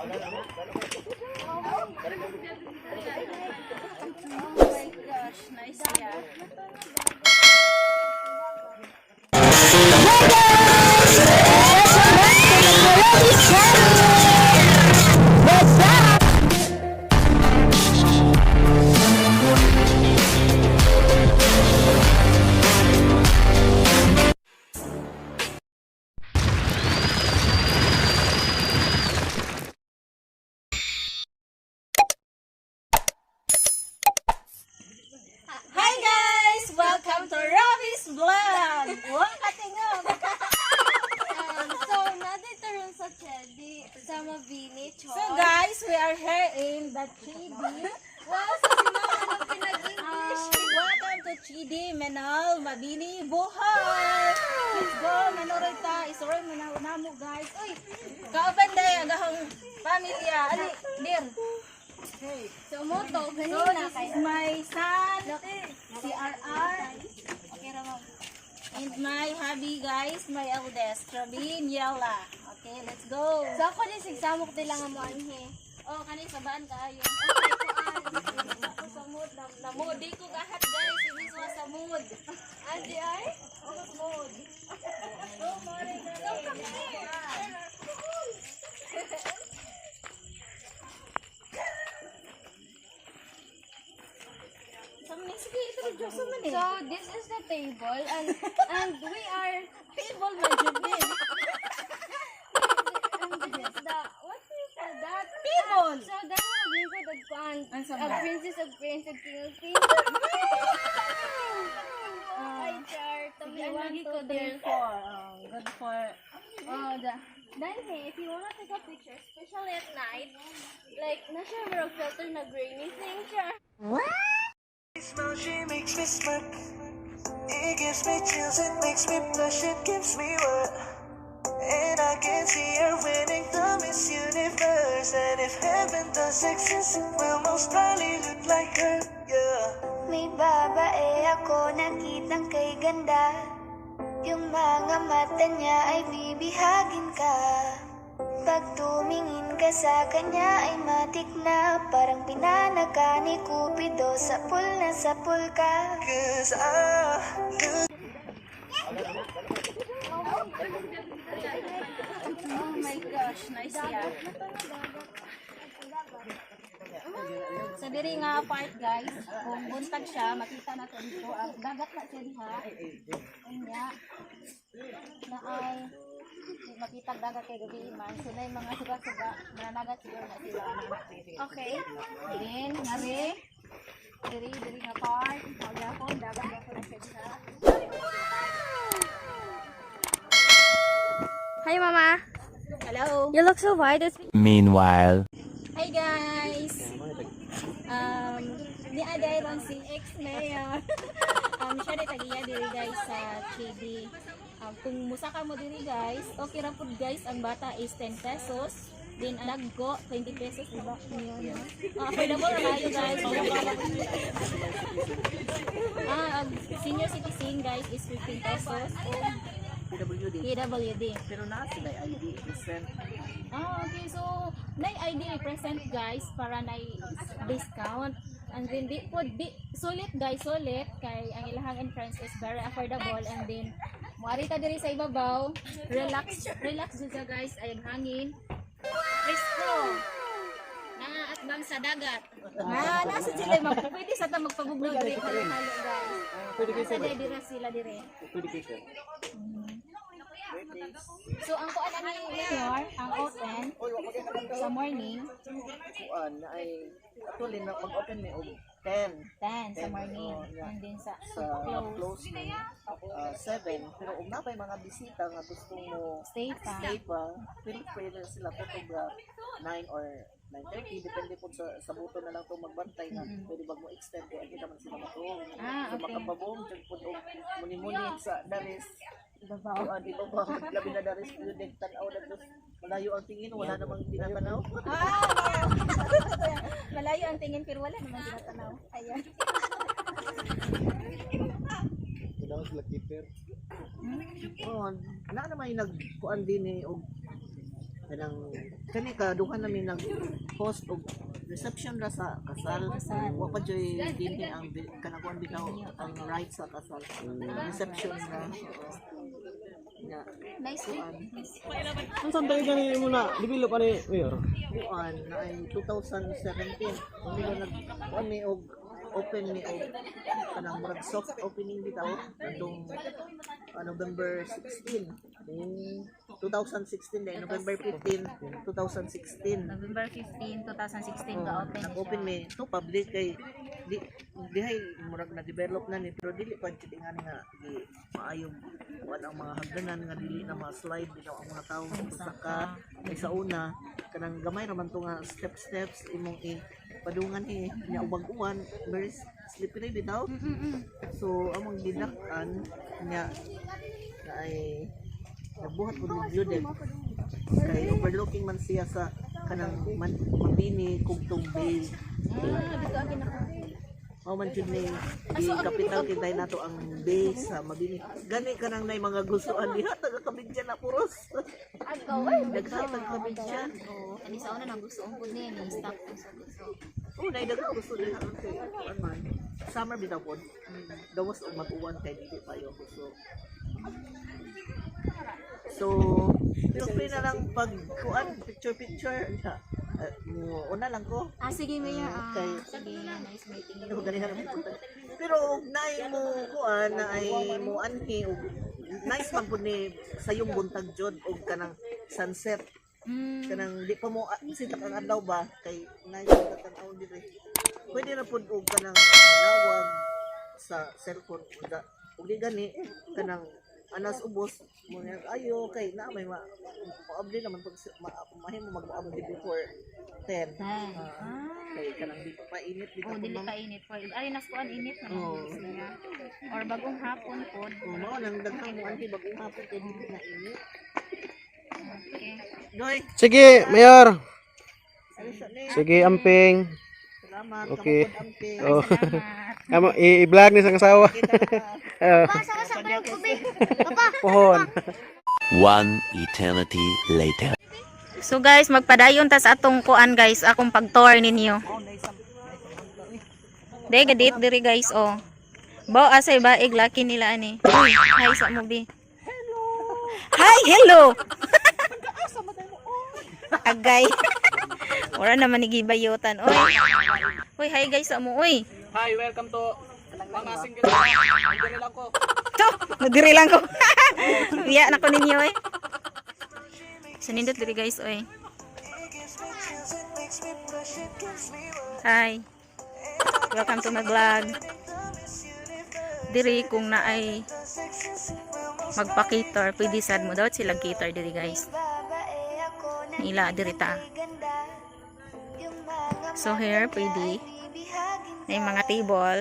Oh my gosh, nice yeah. Hi guys! Welcome back to my Melody channel! What's up? Hi guys! Welcome to Robbie's Vlog! Wow, katingog! So, nandito rin sa Chedi, sa Mabini, Chor. So guys, we are here in the Chidi. Wow, sa sinawa ng pinag-English. Welcome to Chidi, Menal, Mabini, Buhay! Let's go! Manuroy ta! Isuroy mo na namo guys. Uy! Kauban day ang ahong pamilya. Ali, dear. So, moto, So, ganina this is my son, si RR. Okay, Ramon. And my hubby guys, my eldest, Rabin Yala. Okay, let's go. So, ako din, sigsamok din lang ang anhe. Oh, kani sabaan kaayo. Okay, kuan. Ako sa mood, na mood. Di ko gahat guys, ibig sa sa mood. Andi ay? Ako sa mood. So, more So, come here. Sige, ito rin Diyos man eh. So, this is the table and we are Table man jud ni. And this is the, what do you call that? Table. So, that one we ko dagkuan. Ang A sama. princess of prince of king of kings. Ay, char. Tami Sige, ang one, lagi two, ko three, there. four. Oh, good for Oh, the. Then, hey, if you wanna take a picture, especially at night, like, na siya merong filter na grainy thing siya. Smile, she makes me smirk. It gives me chills, it makes me blush, it gives me work. And I can see her winning the Miss Universe. And if heaven does exist, it will most probably look like her, yeah. May babae ako nakitang kay ganda. Yung mga mata niya ay bibihagin ka. Pag tumingin ka sa kanya ay matik na. Parang pinana ka ni Cupido, sapul na sapul ka. 'Cause I look Oh my gosh, nice yeah. Sa diri nga part guys, kung buntag siya, makita na to dito ang dagat na siya diha. Unya na ay di makita ang dagat kay gabi man. So na mga suga-suga, mananagat siguro na sila. Okay. Then ngari diri diri nga part, mao gyapon dagat gyapon na siya diha. Hi, Mama. Hello. You look so white. It's Meanwhile. Hi guys! Ni Aday ron si ex-mayor. Siya ni tagiya diri guys sa Chidi. Kung musaka mo diri guys, okay ra pud guys, ang bata is 10 pesos. Then ang dagko 20 pesos, di ba? Yun, no? Ah, affordable ra kayo guys. Ang senior citizen guys is 15 pesos. PWD. PWD. Pero naa sila ID present. Ah, okay. So, nay ID represent guys para nay discount. And then di po di sulit guys, sulit kay ang ilahang entrance is very affordable and then muari ta diri sa ibabaw, relax relax jud ka guys, ay ang hangin. Presko. Naa atbang sa dagat. Ah, nasa sila mag pwede sa ta magpabugnog diri halo-halo guys. Pwede kayo Nasa diri sila dire. Pwede kayo sir. So ang kuan ani mayor, ang open sa morning Kuan na ay actually na mag-open mi og 10 10 sa 10, morning oh, yeah. and then sa sa close close ni 7, pero og napay mga bisita nga gusto mo stay pa. stay pa, feel free na sila photograph 9 or 9:30, depende po sa buto na lang to magbantay nga pwede bag mo extend kay kita man sila matuong. Ah, So okay. makapabong jud pud og muni-muni sa daris Ibabaw. Kuan ibabaw, labi na daris pud tan-aw na dos, malayo ang tingin, wala namang tinatanaw. Ah, yeah. Malayo ang tingin pero wala naman tinatanaw. Ayan. Kailangan sila keeper. Oo, na naman yung nagkuan din eh, og Kanang kani ka duha namin nag host og reception ra sa kasal. Wa pa joy dinhi ang kanang kuan bitaw ang right sa kasal. Reception ra. Oo. Nya Nice eh. kuan Ang saan tayo gani mo na develop ani, Mayor? Kuan na ay 2017. Kung di ba nag kuan ni og open ni og kanang murag soft opening bitaw atong November 16. 2016 dahil November 15, 2016. November 15, 2016 Oh, ka open siya. nag-open may to public kay di dihay murag na develop na ni pero dili pa jud ingani nga di maayong kuan ang mga hagdanan nga dili na ma-slide bitaw ang mga tawo saka kay sa una kanang gamay ra man to nga step steps imong i padungan ni nya ubag-uwan, very slippery bitaw. So among gidak-an nya na ay nagbuhat po ng view deck kay overlooking man siya sa kanang man, Mabini Kugtong Bay. Ah, dito ang ginaka. Mao man jud ni di kapital kitay nato ang bay sa Mabini. Gani kanang nay mga gustuan diha taga Kabidyan na puros. Daghan taga Kabidyan. Oo. Ani sa una nang gusto ang pud ni stop gusto gusto. Oh, nay daghan gusto diha kay kuan man. Summer bitaw pod. Gawas og mag-uwan kay dili pa yo gusto. So, pero free na lang pag kuan picture picture. Mo una lang ko. Ah, sige, Mayor. Ah, sige, nice meeting you. Ano ganihan naman po tayo. Pero og naay mo kuan na ay mo anhi og nice man pud ni sayong buntag jud og kanang sunset. Kanang di pa mo sitak ang adlaw ba kay nice ang tan-aw diri. Pwede ra pud og kanang manawag sa cellphone ug di gani kanang anas ubos mo na ayo kay na may ma maabli naman pag mahimo mag-abli before 10. Ten. Ah, kay kanang di pa painit di Oh, pa dili ma'am. ka init. For ay nas kuan init naman Oo. siya. Or bagong hapon pod. Oh, mao nang daghang mo anhi bagong hapon kay dili na init. Okay. Doy, Sige, Mayor. ano siya ni? Sige, amping. Salamat. Okay. Kamukod amping. Oh. Salamat. Amo i-vlog ni sang asawa. Kita ka. Oh. Pohon. One eternity later. So guys, magpadayon tas atong kuan guys, akong pag-tour ninyo. Day gadit diri guys oh. Bao asay baig laki nila ani. Uy, hi sa mo bi. Hello. Hi, hello. Agay. Wala naman ni gibayotan oy. Uy, hi guys sa mo oy. Hi, welcome to mga single. Nandiri lang ko. To, nadiri lang ko. Biya na ko ninyo eh. So nindot diri guys oy. It gives me chills, it makes me blush, it gives me worth. Hi. Welcome to my vlog. The Miss Universe, Diri kung naay the sexiest, will most magpa-cater, pwede sad mo daw sila cater diri guys. Babae ako na Nila diri ta. ganda. Yung mga So here pwede bibihagin na yung mga table,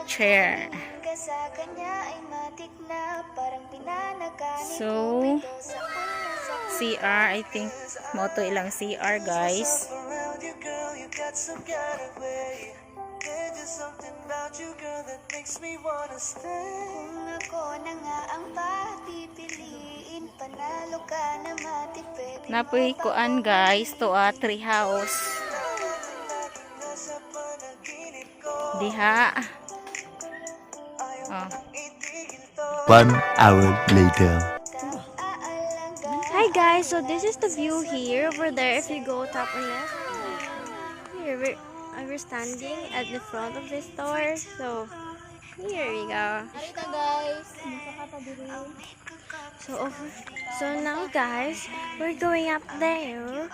chair. ka sa kanya ay matik na parang pinanaka ni So Cupido sa una sa CR, I think mo to ilang CR guys. around you, girl, you got some kind of way. There's just something about you, girl, that makes me wanna stay. Kung ako na nga ang papipiliin, panalo ka na matik, pwede Napoy kuan guys to a tree house. Nasa panaginip ko, Diha. ayaw Oh. itigil to. 1 hour later. Hi guys, so this is the view here over there if you go top and left. Here we're standing at the front of the store. So here we go. Arita guys, musaka ta diri. So now guys, we're going up there.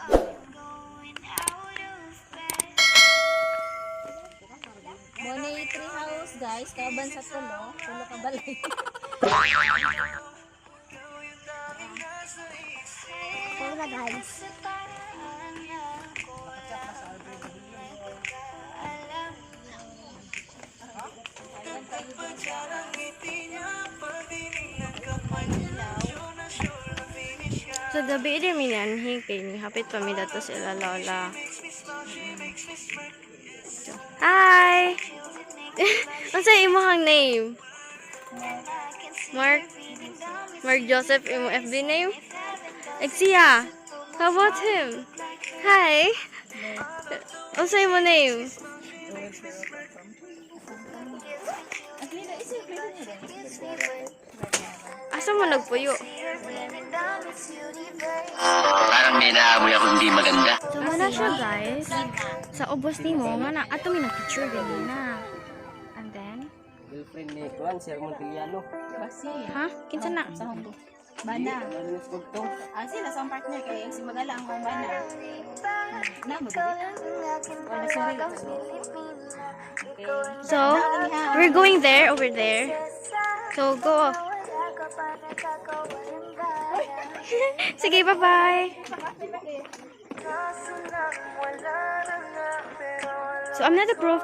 Mo na yung tree house guys, kauban sa tulo, tulo ka balay. Hola guys. Sa gabi rin minanhing kay ni hapit pa mi dato sila lola. So, hi. Unsa imong name? Mark Mark Joseph imo FB name? Exia. How about him? Hi. Unsa imo name? Asa mo nagpuyo? Parang may naamoy ako hindi maganda. So, wala siya, guys. Sa ubos nimo nga na, ato mi nag-picture ganina. And then, Girlfriend ni Juan, Sir Montiliano. Basi. Ha? Kinsa na? Sa Hongkong. Bana. Ano kugtong? Ah, sila sa akong partner kay si Magala ang akong bana. Na mo dili. Wala, sorry. Okay. So, we're going there, over there. So, go. Sige, bye-bye. So, I'm not a pro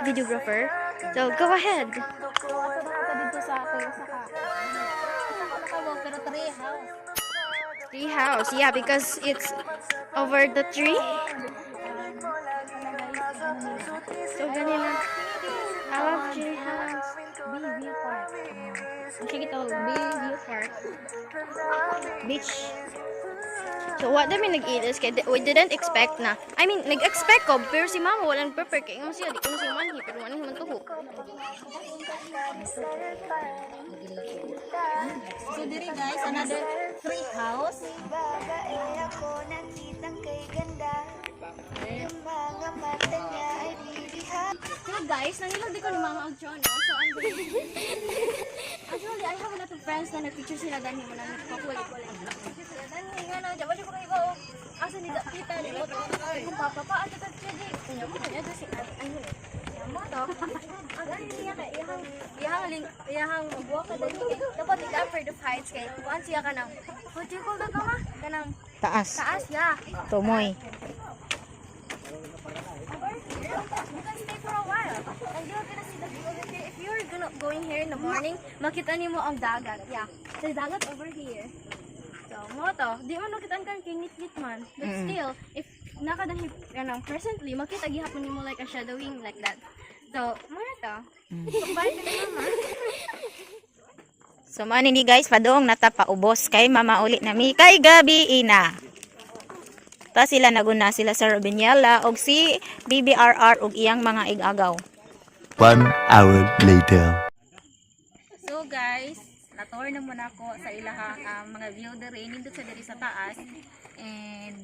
videographer. So, go ahead. Asa ba ka dito sa ako sa ka? Asa ka nakawalk pero tree house. Tree house. Yeah, because it's over the tree. So, ganina. I love tree house. Bay View Park. Ang sige tawag, Bay View Park. Beach. So, what dami nag-eat is kay we didn't expect na. I mean, nag-expect ko, pero si mama walang prepare. Kaya nga siya, di ko na siya manhi, pero wala naman tuhok. So diri guys, another tree house. Babae ako nakitang kay ganda. Yung mga mata niya ay bibihag. So guys, nangilog di ko ni Mama og John, no? So I'm going. Actually, I have a lot of friends na nag-picture sila dani mo na nagpakulit-kulit. Picture sila dani nga na, jawa ko kayo asa ni tita ni mo to. Kung papa pa ato ta siya di. Nya mo nya to si ano. Nya mo to. Ang gani niya kay iyahang iyahang ling iyahang magbuwa ka dani kay dapat ika afraid of heights kay kuan siya kanang, what do you call that, mama? Kanang Taas. taas, yeah. Tumoy. You can stay for a while. And you're gonna see the view over here. If you're gonna going here in the morning, makita nimo ang dagat. Yeah. Sa dagat over here. So, mo to. Di man makita kan kay nit man. But still, if nakadahi kanang presently, makita gihapon nimo like a shadowing like that. So, mo na to. Bye ka na, mama. So mao ni guys, padung nata paubos kay mama uli nami kay gabi ina. Ta sila naguna sila sa Robiniela og si BBRR og iyang mga igagaw. 1 hour later. So guys, natour na muna ako sa ilahang mga view diri nindot sa diri sa taas. And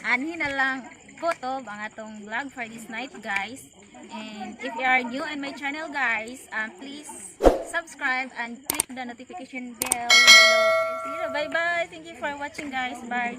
anhi na lang photo ang atong vlog for this night, guys. And if you are new on my channel, guys, please subscribe and click the notification bell below. See you. Bye bye. Thank you for watching, guys. Bye.